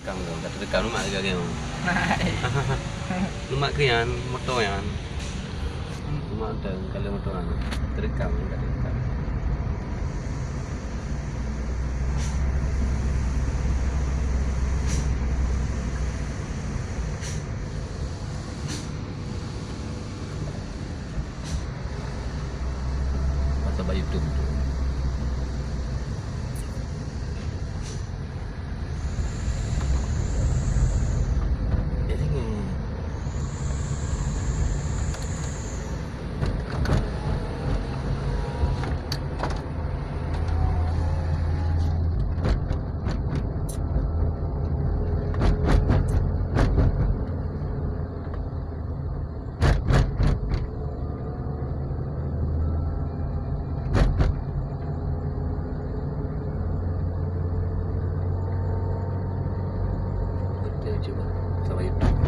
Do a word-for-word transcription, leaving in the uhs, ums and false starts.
Rekam tu, ka teurekam lemak lagèe game. Lemak keu nyan, moto nyan. Lemak tu, kalau moto nyan. Teurekam, ka teurekam. Masa bak YouTube tu. Kita cuba sama YouTube.